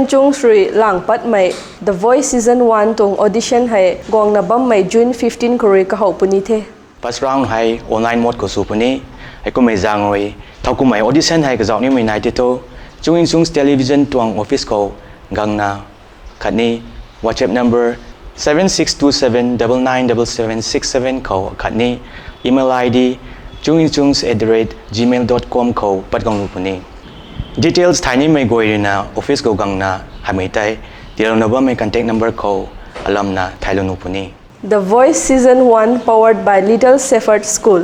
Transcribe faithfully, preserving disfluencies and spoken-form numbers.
Chungsrui lang patmei The Voice Season one tuang audition hei guangna bammei June fifteen khou rui kahowh puni the. First round hei online mode khou sw puni. Heikummei zaeng rui thowkumhmei audition hei kazauh nimei nai tei thu, Chunginchungs Television tuang office khou guangna khatni WhatsApp number seven six two seven double nine double seven six seven khou khatni email I D chunginchungs at the rate gmail dot com khou pat guang lu puni. Details thay nimei guay ruina office khou guangna hamei tei tiilouna bammei contact number khou alamna thaylou nu puni. The Voice Season one, powered by Little Shepherd School.